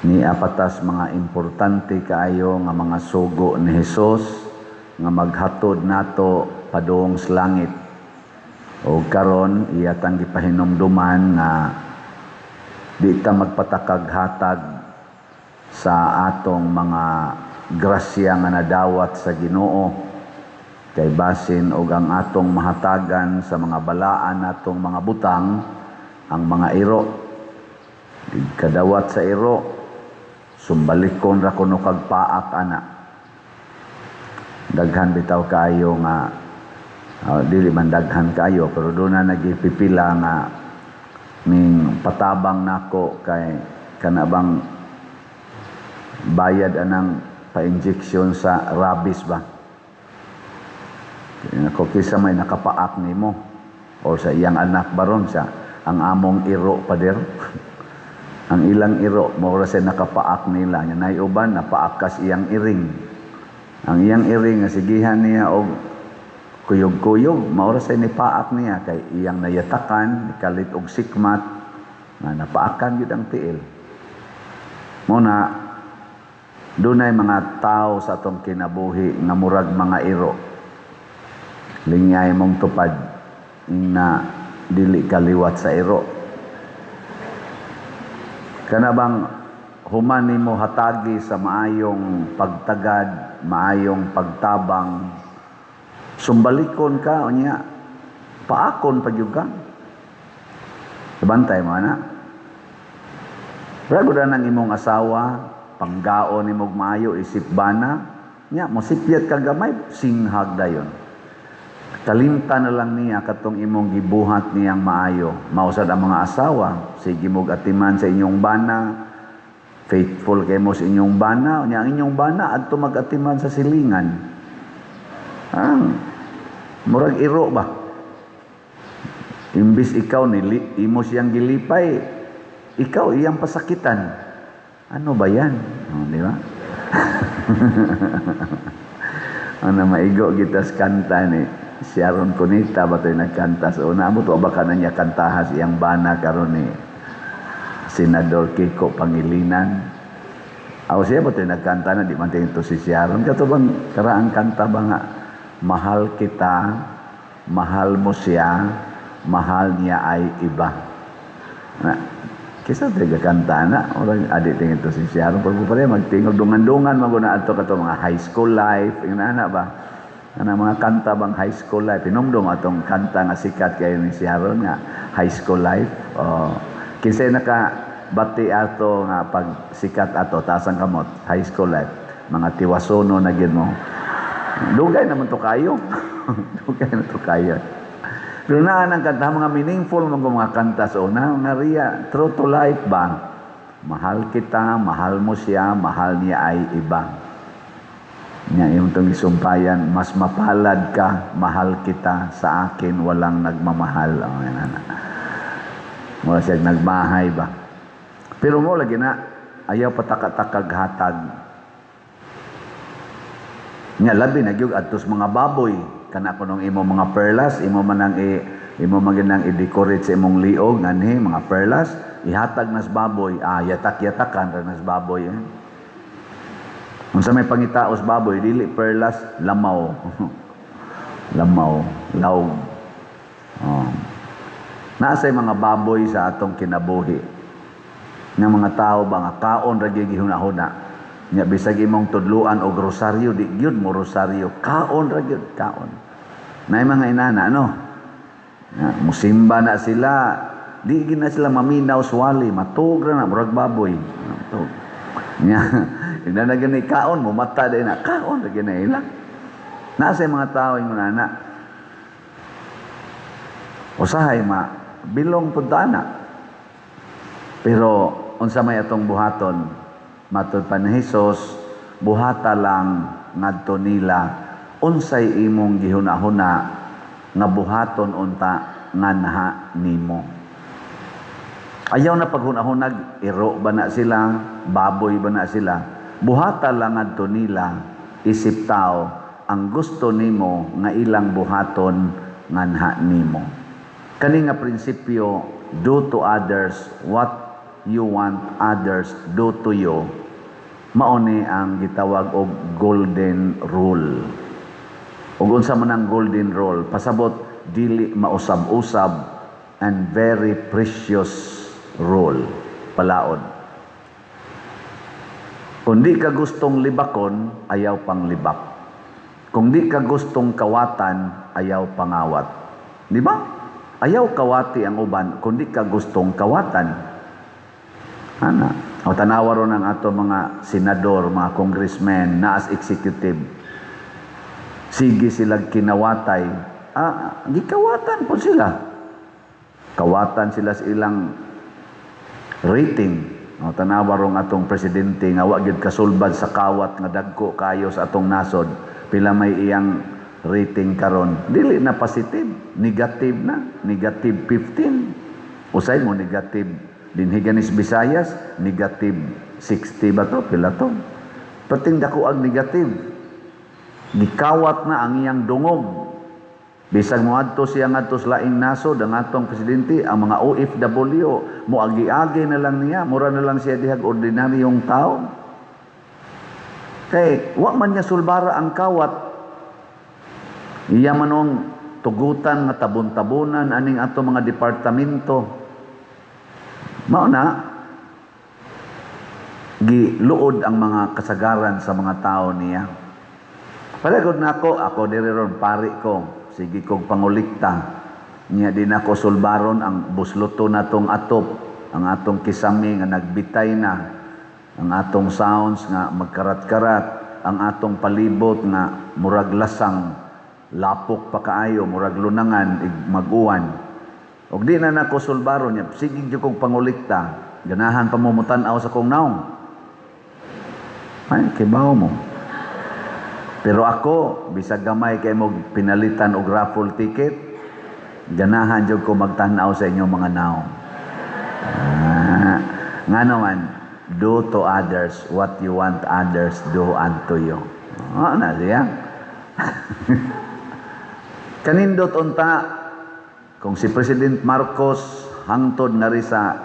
Ni apatas mga importante kaayo nga mga sugo ni Hesus nga maghatod nato padung sa langit. O karon iya tang gipahinumduman nga di ta magpatakag hatag sa atong mga grasya nga nadawat sa Ginoo, kay basin og ang atong mahatagan sa mga balaan natong mga butang ang mga iro. Kadawat sa iro, sumbalikon ra kuno kag paak ana. Daghan bitaw kaayo nga dili man daghan kaayo, pero doon na nagipipila nga ning patabang nako kay kana bang bayad anang pa-injection sa rabies ba. Ako kisa may nakapaak nimo o sa iyang anak baron siya ang among iro pader. Ang ilang iro mao ra siya nakapaak nila nya nay uban napaakas iyang iring. Ang iyang iring nga sigihan niya og kuyog-kuyog, mao ra siya nipaak niya kay iyang nayatakan nikalit og sikmat nga napaakan gyud ang tiil. Mo na dunay mga tao sa atong kinabuhi nga murag mga iro. Lingay mong tupad na dili kaliwat sa iro. Kana bang human nimo hatagi sa maayong pagtagad, maayong pagtabang, sumbalikon ka unya paakon pa gyud ka. Bantay mo ana. Rago na ng imong asawa, panggaon nimo maayo isip bana, nya mosipyat ka gamay, singhag dayon. Kalimta na lang niya katong imong gibuhat niyang maayo. Mausad ang mga asawa, sige mog atiman sa inyong bana, faithful kay mo sa inyong bana, nya ang inyong bana adto magatiman sa silingan. Ang murag iro ba? Imbis ikaw nili, imo siyang gilipay, ikaw iyang pasakitan. Ano ba yan? Oh, di ba? Ano maigo kita sa kanta ni Sharon Cuneta ba to'y nagkanta sa una? Amo to baka na niya kantahas iyang bana karon ni Senador Kiko Pangilinan. Aw siya ba to'y nagkanta na di man tingin to si Sharon. Kato bang karaang kanta ba nga mahal kita, mahal mo siya, mahal niya ay iba. Na, kisa tayo kanta na, orang adik tingin to si Sharon. Pero pa rin magtingog dungan-dungan maguna ato kato mga high school life, yung ana ba? Ana mga kanta bang high school life? Hinumdum atong kanta nga sikat kayo ni Sharon nga high school life. Oh, kinsa naka bati ato nga pag sikat ato taas ang kamot, high school life. Mga tiwasono na gyud mo. Dugay naman to kayo. Dugay na to kayo. Pero naa ang kanta, mga meaningful mga mga kanta sa una, nga riya, true to life ba? Mahal kita, mahal mo siya, mahal niya ay iba. Nya yung itong isumpayan, mas mapalad ka, mahal kita, sa akin walang nagmamahal. Oh, yan, ana. Mura siya nagmahay ba? Pero mo lagi na, ayaw patakatakag hatag. Nya labi na gyud adtos mga baboy, kana kunong imo mga perlas, imo man ang imo man gyud nang i-decorate sa imong liog nganhi mga perlas, ihatag nas baboy, yatak-yatakan ra nas baboy eh. Unsa may pangitaos baboy, dili perlas, lamaw. Lamaw, lawg. Oh. Naasay mga baboy sa atong kinabuhi. Nga mga tao ba nga kaon ra gyud gihuna-huna. Nya bisag imong tudluan og rosaryo, di gyud mo rosaryo, kaon ra gyud, kaon. Naay mga inana no. Na, musimba na sila, di gyud na sila maminaw swali, matug ra na murag baboy. Matug. Nya, ina na gani kaon mo mata din na kaon ra gyud na ila. Naasay mga tao ingon ana. Usahay ma bilong pud ta ana. Pero unsa may atong buhaton? Matud pa ni Hesus, buhata lang ngadto nila unsay imong gihuna-huna nga buhaton unta nganha nimo. Ayaw na paghuna-hunag, iro ba na sila, baboy ba na sila. Buhata lang ngadto nila isip tao ang gusto nimo nga ilang buhaton nganha nimo. Kani nga prinsipyo, do to others what you want others do to you. Mao ni ang gitawag og golden rule. Ug unsa man ang golden rule? Pasabot dili mausab-usab and very precious rule. Palaod. Kung di ka gustong libakon, ayaw pang libak. Kung di ka gustong kawatan, ayaw pangawat. Di ba? Ayaw kawati ang uban kung di ka gustong kawatan. Ana. O tanawa ron ang ato mga senador, mga congressmen, na as executive. Sige sila kinawatay. Ah, gikawatan po sila. Kawatan sila sa ilang rating. O, tanawa rong atong presidente nga wa gyud kasulbad sa kawat nga dagko kayo sa atong nasod. Pila may iyang rating karon? Dili na positive, negative na, negative 15. Usay mo negative dinhi ganis Visayas, negative 60 ba to? Pila to? Perting dako ang negative. Gikawat na ang iyang dungog. Bisag moadto siya ngadto sa laing nasod ang atong presidente, ang mga OFW moagi-agi na lang niya, mura na lang siya dihag ordinaryong tao. Kay wa man niya sulbara ang kawat. Iya manong tugutan nga tabon-tabonan aning ato mga departamento. Mao na giluod ang mga kasagaran sa mga tao niya. Palagod na ako, ako diri ron pari ko, sige kog pangulikta. Niya din ako sulbaron ang busloto natong atop, ang atong kisame nga nagbitay na, ang atong sounds nga magkarat-karat, ang atong palibot nga murag lasang, lapok pa kaayo, murag lunangan, mag-uwan. Og di na nako sulbaron niya, sige gyud kog pangulikta, ganahan pa mo mutan-aw sa kong naong. Ay, kibaw mo. Pero ako, bisag gamay kay mo pinalitan og raffle ticket, ganahan jud ko magtan-aw sa inyong mga naong. Ah, nga naman, do to others what you want others do unto you. Ah, na siya. Kanindot unta kung si President Marcos hangtod na rin sa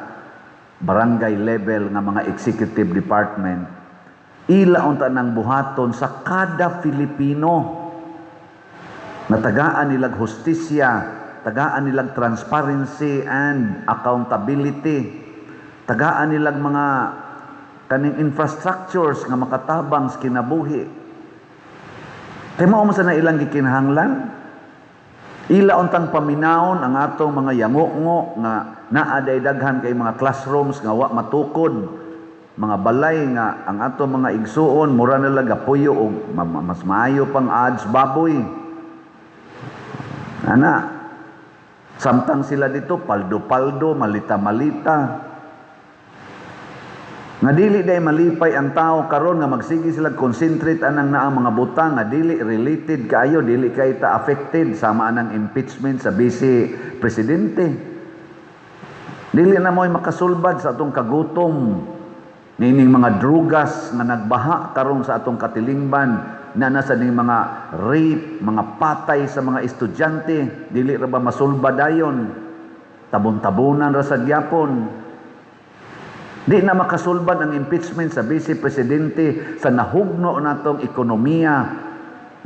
barangay level nga mga executive department, ila unta ng buhaton sa kada Filipino na tagaan nilag hustisya, tagaan nilag transparency and accountability, tagaan nilag mga kaning infrastructures nga makatabang sa kinabuhi. Kay mao man sa na ilang gikinahanglan. Ila untang paminawon ang atong mga yango-ngo nga naa day daghan kay mga classrooms nga wa matukod, mga balay nga ang atong mga igsuon mura na lang gapuyo og mas maayo pang ads baboy. Ana, samtang sila dito paldo-paldo, malita-malita. Nga dili day malipay ang tao karon nga magsige sila concentrate anang naang mga butang nga dili related kaayo, dili kay ta affected sama anang impeachment sa vice presidente. Dili na mo'y makasulbad sa atong kagutom niining mga drugas nga nagbaha karon sa atong katilingban na nasa ning mga rape, mga patay sa mga estudyante, dili ra ba masulbad dayon? Tabon-tabonan ra sa gyapon. Di na makasulbad ang impeachment sa vice presidente sa nahugno natong ekonomiya.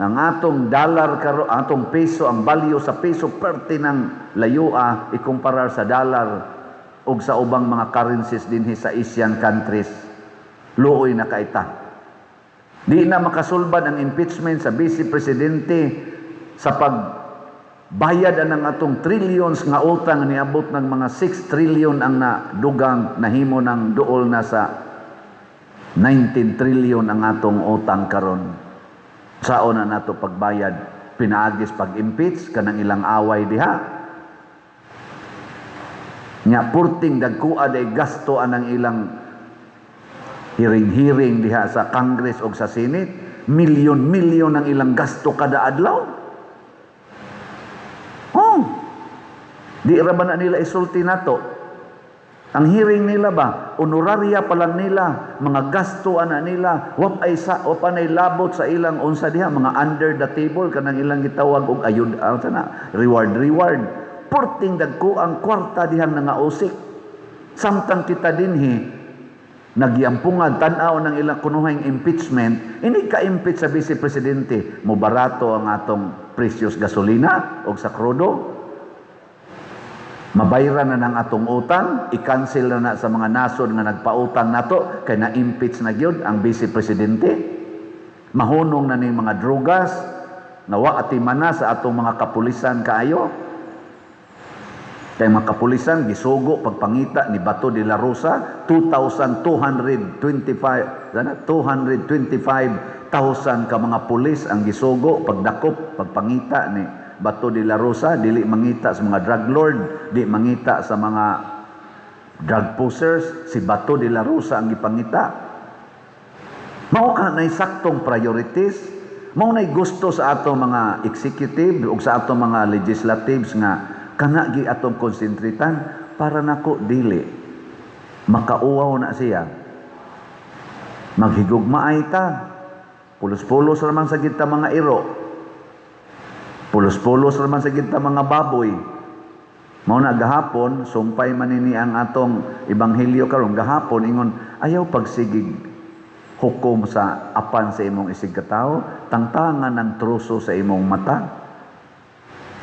Ang atong dollar karo, atong peso, ang value sa peso perte ng layoa ikumparar sa dollar og sa ubang mga currencies dinhi sa Asian countries. Luoy na kaita. Di na makasulbad ang impeachment sa vice presidente sa pagbayad anang atong trillions nga utang, niabot ng mga 6 trillion ang nadugang nahimo ng duol na sa 19 trillion ang atong utang karon. Sao na nato pagbayad? Pinaagis pag-impeach kanang ilang away diha. Nya purting dagkua day gasto anang ilang hearing-hearing diha sa Congress o sa Senate. Milyon-milyon ang ilang gasto kada adlaw. Oh. Di ra ba na nila isulti nato? Ang hearing nila ba, honoraria pa lang nila, mga gasto ana nila, wap ay sa wap anay labot sa ilang unsa diha, mga under the table kanang ilang gitawag og ayud sana, reward reward. Purting dagko ang kwarta dihang nangausik. Samtang kita dinhi nagyampungan, tan-aw ng ilang kunuhang impeachment, ini ka-impeach sa vice presidente, mobarato ang atong presyos gasolina o sa krudo, mabayran na ng atong utang, i-cancel na na sa mga nasod nga nagpautang nato kay na-impeach na gyud ang vice presidente, mahunong na ning mga drugas nawa atiman na sa atong mga kapulisan kaayo. Kay mga kapulisan gisugo pagpangita ni Bato de la Rosa, 2,225 sana, 225,000 ka mga pulis ang gisugo pagdakop, pagpangita ni Bato de la Rosa. Dili mangita sa mga drug lord, di mangita sa mga drug pushers, si Bato de la Rosa ang gipangita. Mao ka na saktong priorities, mao nay gusto sa ato mga executive ug sa ato mga legislatives nga kana gi atong konsentritan. Para nako, dili makauwaw na siya. Maghigugmaay ta, pulos-pulos raman sa kita mga iro, pulos-pulos raman sa kita mga baboy. Mao na gahapon sumpay man ini ang atong ebanghelyo karon gahapon, ingon ayaw pagsigig hukom sa apan sa imong isig katawo, tangtangan ng troso sa imong mata.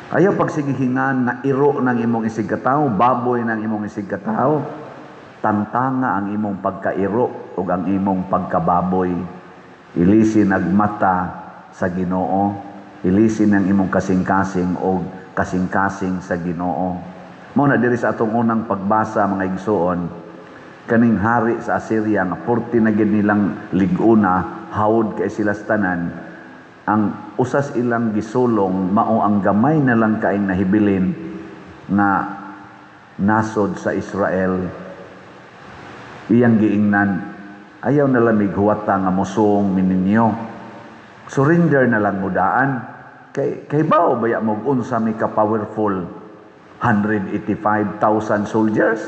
Ayaw pagsigihingan nga iro ng imong isig katawo, baboy ng imong isig katawo. Tangtanga ang imong pagkairo ug ang imong pagkababoy. Ilisi nagmata sa Ginoo, ilisin ang imong kasing-kasing og kasing-kasing sa Ginoo. Mao na diri sa atong unang pagbasa, mga igsuon, kaning hari sa Assyria nga 40 na gid nilang lig-una, hawod kay sila sa tanan, ang usas ilang gisulong mao ang gamay na lang kaing nahibilin nga nasod sa Israel. Iyang giingnan, "Ayaw na lang mighuwata nga mosung mininyo, surrender na lang mudaan kay bao baya mo unsa mi ka powerful, 185,000 soldiers,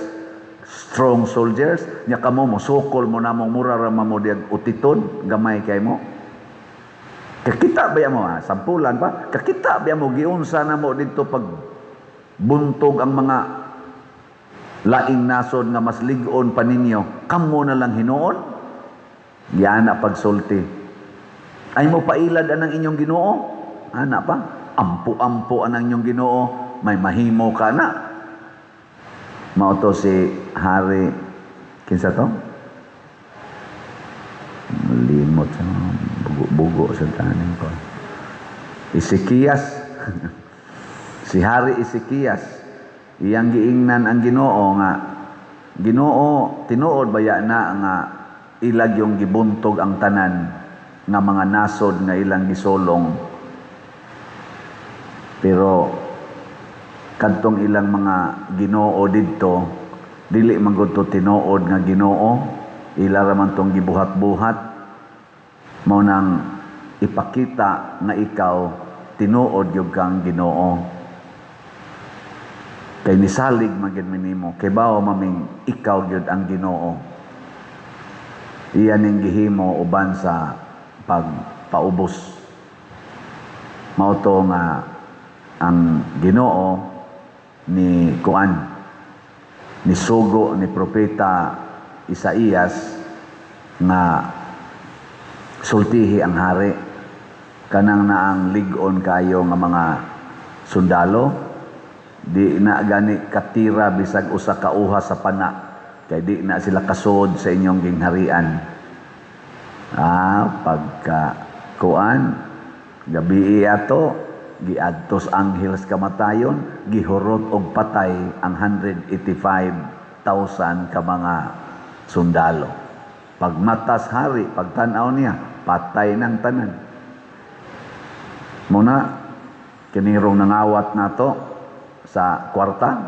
strong soldiers nya kamo mosukol mo namong mura ra mo diag utiton, gamay kay mo. Kakita ba mo ha? Sampulan pa? Kakita ba mo giunsa na mo dito pag buntog ang mga laing nasod nga mas lig-on pa ninyo? Kamo na lang hinuon?" Yana pagsulti. "Ay mo pailad anang inyong Ginoo?" Ana pa. "Ampo-ampo anang inyong Ginoo. May mahimo ka na." Mao to si Hari, kinsa to? Limot sa mga bugo-bugo sa tanin ko. Ezekias. Si Hari Ezekias. Iyang giingnan ang Ginoo nga, "Ginoo, tinuod baya na nga ilag yung gibuntog ang tanan nga mga nasod nga ilang gisulong? Pero kadtong ilang mga Ginoo didto, dili man gud to tinuod nga Ginoo, ila ra man tong gibuhat-buhat. Mao nang ipakita nga ikaw tinuod gyud kang Ginoo. Kay nisalig man gyud mi nimo, kay bawo maming ikaw gyud ang Ginoo." Iyan ning gihimo uban sa pagpaubos. Mao to nga ang Ginoo ni kuan, ni sugo ni propeta Isaías nga sultihi ang hari, kanang naang lig-on kayo nga mga sundalo, di na gani katira bisag usa ka uha sa pana kay di na sila kasod sa inyong gingharian. Pagka kuan gabi ato, giadtos anghel sa kamatayon, gihurot og patay ang 185,000 ka mga sundalo. Pagmatas hari, pagtan-aw niya, patay ng tanan. Muna kinirong nangawat nato sa kwarta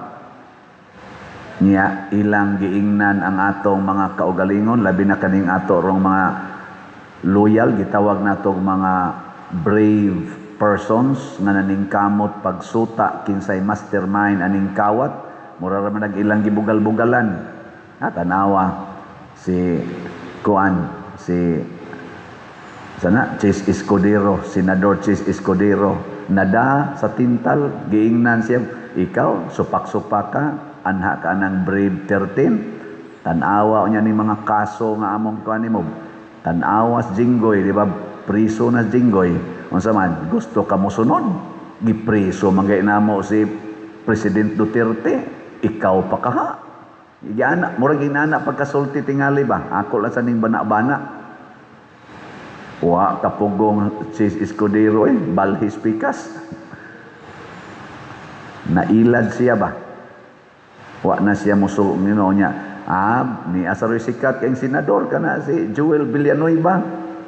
niya, ilang giingnan ang atong mga kaugalingon, labi na kaning ato rong mga loyal, gitawag nato mga brave persons nga naningkamot pagsuta kinsay mastermind aning kawat. Mura ra man nag ilang gibugal-bugalan. Ha, tanawa si kuan, si sana Chis Escudero, Senador Chis Escudero, nada sa tintal, giingnan siya, "Ikaw supak-supak ka." Anha ka ng Brave 13. Tanawa niya ni mga kaso nga among kuan nimo. Tanawa sa Jinggoy, di ba? Priso na Jinggoy. Unsa man, gusto ka mo sunod? Gipriso man gay namo si President Duterte. Ikaw pa kaha. Igana, murag inana pagkasulti tingali ba? Ako lang sa ning bana-bana. Wa kapugong si Escudero eh, balhis pikas. Nailad siya ba? Wa na siya musul ngino niya. Ah, ni asaroy sikat kay senador kana si Joel Villanueva.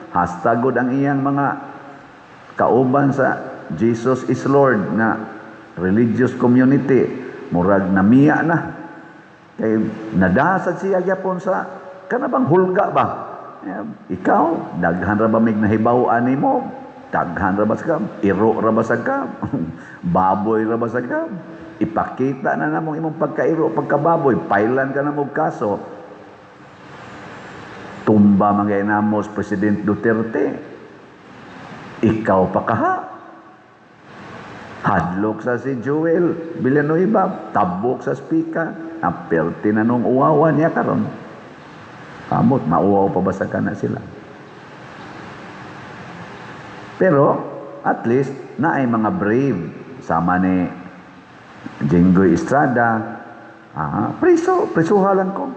Hashtag ang iyang mga kauban sa Jesus is Lord nga religious community. Murag namiya na. Kay nadasad siya gyapon sa kana bang hulga ba? Eh, ikaw, daghan ra ba mig nahibaw-an nimo? Daghan ra ba sa ka? Iro ra ba sa ka? Baboy ra ba sa ka? Ipakita na namong imong pagkairo, pagkababoy, pailan ka na mo kaso. Tumba man gay namo President Duterte. Ikaw pa kaha. Hadlok sa si Joel Villanueva, tabok sa speaker, aperti na nung uwawan niya karon. Kamot, mauwaw pa ba sa kana sila? Pero, at least, na ay mga brave. Sama ni Jinggoy Estrada, priso, prisuha lang ko.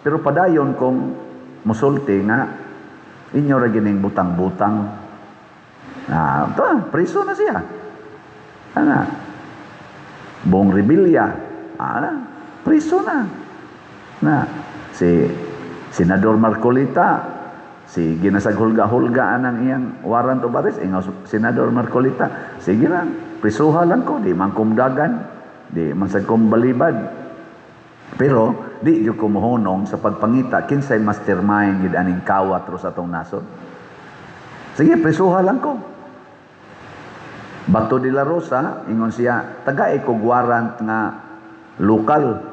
Pero padayon kong musulti nga, inyo ra gining butang-butang. Ah, to, priso na siya. Ana. Bong Revilla, priso na. Na si Senador Marcoleta, si ginasaghulga-hulga ang iyang warrant of arrest, ingaw Senador Marcoleta, sige lang, prisuha lang ko, di man kumdagan, di man sa balibad. Pero di jud ko mohunong sa pagpangita kinsay mastermind gid aning kawat ro sa atong nasod. Sige, prisuha lang ko. Bato de la Rosa, ingon siya, tagay kog warrant nga lokal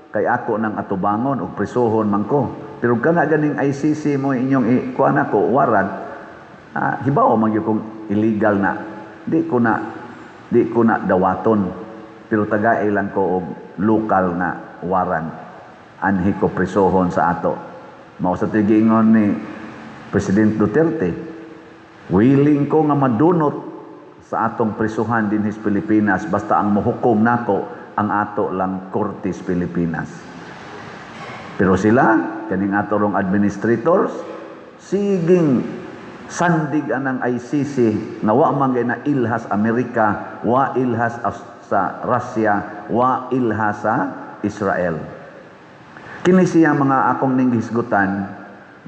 kay ako nang atubangon og prisuhon man ko. Pero kana ganing ICC mo inyong ikuan ako warrant, hibaw man gyud kong illegal na. Di ko na dawaton. Pero tagay lang ko og lokal nga warrant. Anhi ko prisuhon sa ato. Mao sa tigingon ni President Duterte, willing ko nga madunot sa atong prisuhan dinhi sa Pilipinas basta ang mohukom nako ang ato lang korte sa Pilipinas. Pero sila, kaning ato rong administrators, siging sandig anang ICC nga wa man gay na ilhas Amerika, wa ilhas sa Russia, wa ilhas sa Israel. Kini siya mga akong ning hisgutan,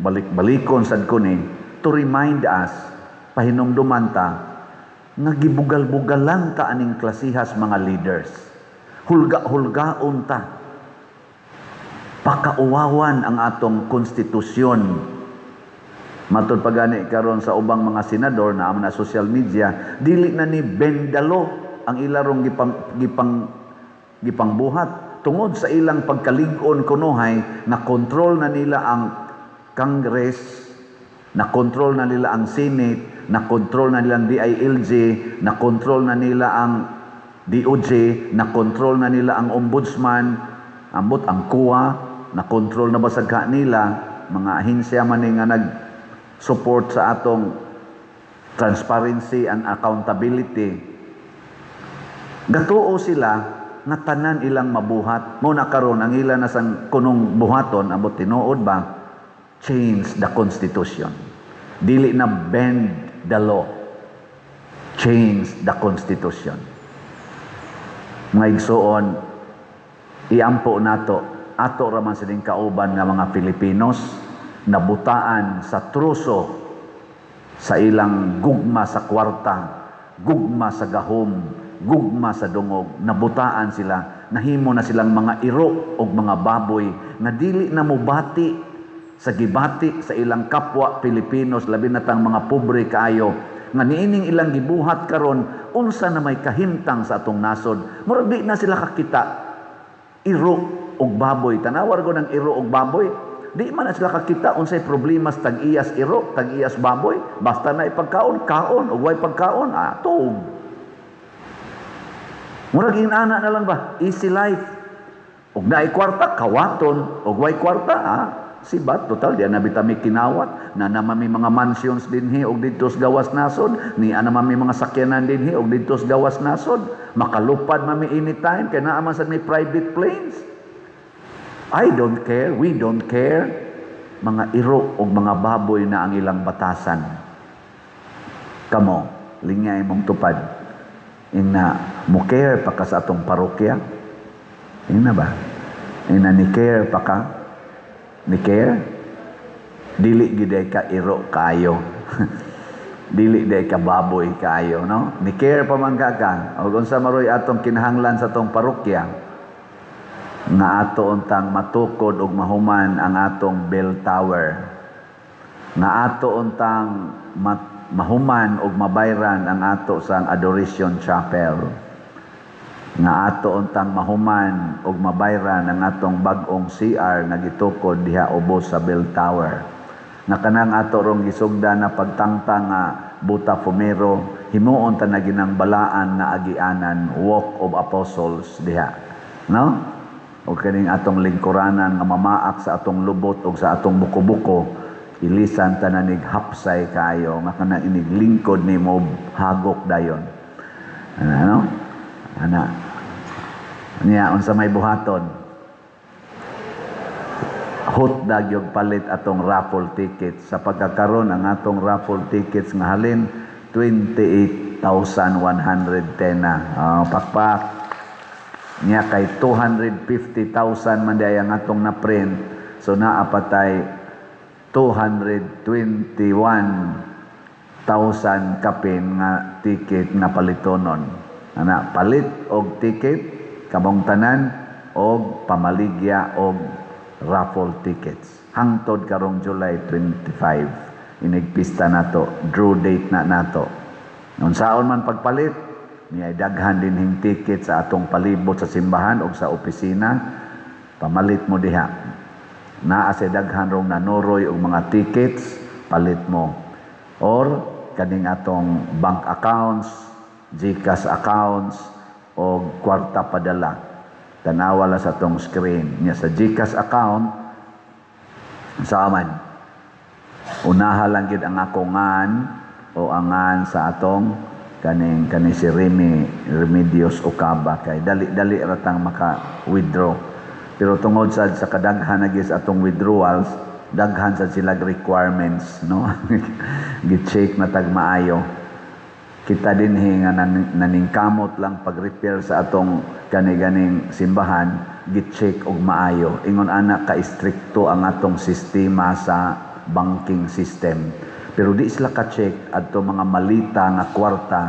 balik-balikon sad ko ni to remind us, pahinumduman ta nga gibugal-bugalan ta aning klasihas mga leaders. Hulga-hulgaon ta. Pakauwawan ang atong konstitusyon. Matod pagani karon sa ubang mga senador na amo na social media, dili na ni bend the law ang ilarong gipangbuhat tungod sa ilang pagkalig-on kunuhay na control na nila ang Congress, na control na nila ang Senate, na control na nila ang DILG, na control na nila ang DOJ, na control na nila ang Ombudsman, ambot ang COA, na control na basag ka nila, mga ahensya man ni nga nag-support sa atong transparency and accountability. Gatuo sila nga tanan ilang mabuhat. Mo na karon ang ila na sang kunong buhaton, ambot tinuod ba, change the constitution. Dili na bend the law. Change the constitution. Mga igsuon, iampo nato, ato raman siling kauban nga mga Filipinos, nabutaan sa truso sa ilang gugma sa kwarta, gugma sa gahom, gugma sa dungog, nabutaan sila, nahimo na silang mga iro og mga baboy nga dili na mobati sa gibati sa ilang kapwa Pilipinos, labi na tang mga pobre kaayo nga niining ilang gibuhat karon, unsa na may kahimtang sa atong nasod. Murag di na sila kakita iro og baboy. Tanawar ko ng iro og baboy, di man na sila kakita unsay problema sa tag-iyas iro, tag-iyas baboy. Basta na ipagkaon, kaon, ug way pagkaon, tuog. Murag inana na lang ba, easy life. Ug naay kwarta, kawaton. Ug way kwarta, ah, sibat, total, di na bita mi kinawat, na naman mi mga mansions dinhi og didto sa gawas nasod, ni ana man mi mga sakyanan dinhi og didto sa gawas nasod, makalupad man mi anytime, kay naa man sad mi private planes. I don't care, we don't care. Mga iro og mga baboy na ang ilang batasan. Kamo, lingay mong tupad. Ina, mo care pa ka sa atong parokya? Ina ba? Ina ni care pa ka? Ni care? Dili gyud ka iro kayo. Dili day ka baboy kayo, no? Ni care pa man ka ka. O unsa maroy atong kinahanglan sa atong parokya? Nga ato untang matukod og mahuman ang atong bell tower. Nga ato untang mahuman og mabayran ang ato sang Adoration Chapel. Nga ato untang mahuman og mabayran ang atong bag-ong CR nga gitukod diha ubos sa bell tower. Nga kanang ato rong gisugdan na pagtangtang nga Botafumeiro, himuon ta na ginang balaan nga agianan, Walk of Apostles diha. No? O kaning atong lingkuranan nga mamaak sa atong lubot o sa atong buko-buko, ilisan ta na nig hapsay kayo nga kanang inig lingkod nimo hagok dayon. Ana, ano? Ana. Niya unsa may buhaton? Hotdog yung palit atong raffle tickets sa pagkakaron. Ang atong raffle tickets nga halin 28,110 na. Oh, pakpak niya kay 250,000 man di ang atong na-print, so naa patay 221,000 kapin nga ticket nga palitonon. Ana, palit og ticket kamong tanan og pamaligya og raffle tickets hangtod karong July 25, inigpista nato, draw date na nato. Unsaon man pagpalit niya, daghan din hing ticket sa atong palibot sa simbahan o sa opisina, pamalit mo diha. Naa sa daghan rong nanuroy og mga tickets, palit mo. Or kaning atong bank accounts, GCash accounts o kwarta padala. Tanawa lang sa atong screen. Nya sa GCash account sa aman. Unaha lang gyud ang ako ngan o angan sa atong kaning kani si Remy Remedios Okaba kay dali-dali ratang maka-withdraw. Pero tungod sad sa kadaghan na gyud sa atong withdrawals, daghan sad sila requirements, no? Gi-check na tag maayo. Kita dinhi nga naningkamot lang pag-repair sa atong kani-ganing simbahan, gi-check og maayo. Ingon ana ka istrikto ang atong sistema sa banking system. Pero di sila ka-check adto mga malita nga kwarta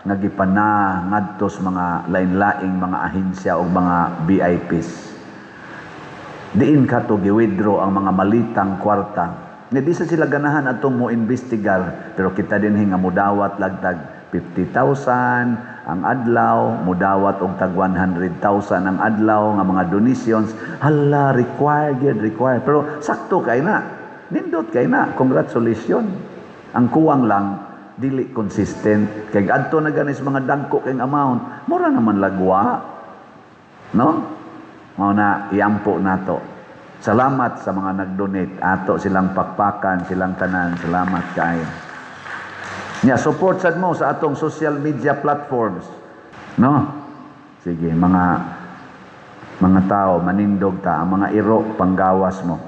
nga gipana ngadto sa mga lain-laing mga ahensya o mga VIPs. Diin ka to gi-withdraw ang mga malitang kwarta. Nga di sa sila ganahan atong mo investigar, pero kita din nga mudawat lagtag 50,000 ang adlaw, mudawat og tag 100,000 ang adlaw nga mga donations. Hala, required gyud, required. Pero sakto kay na. Nindot kay na. Congratulations. Ang kuwang lang dili consistent kay adto na ganis mga dagko kay amount, mura naman lagwa. No? Mao na iampo nato. Salamat sa mga nag-donate. Ato silang pakpakan, silang tanan. Salamat kaayo. Nya support sad mo sa atong social media platforms. No? Sige, mga tao, manindog ta, ang mga iro panggawas mo.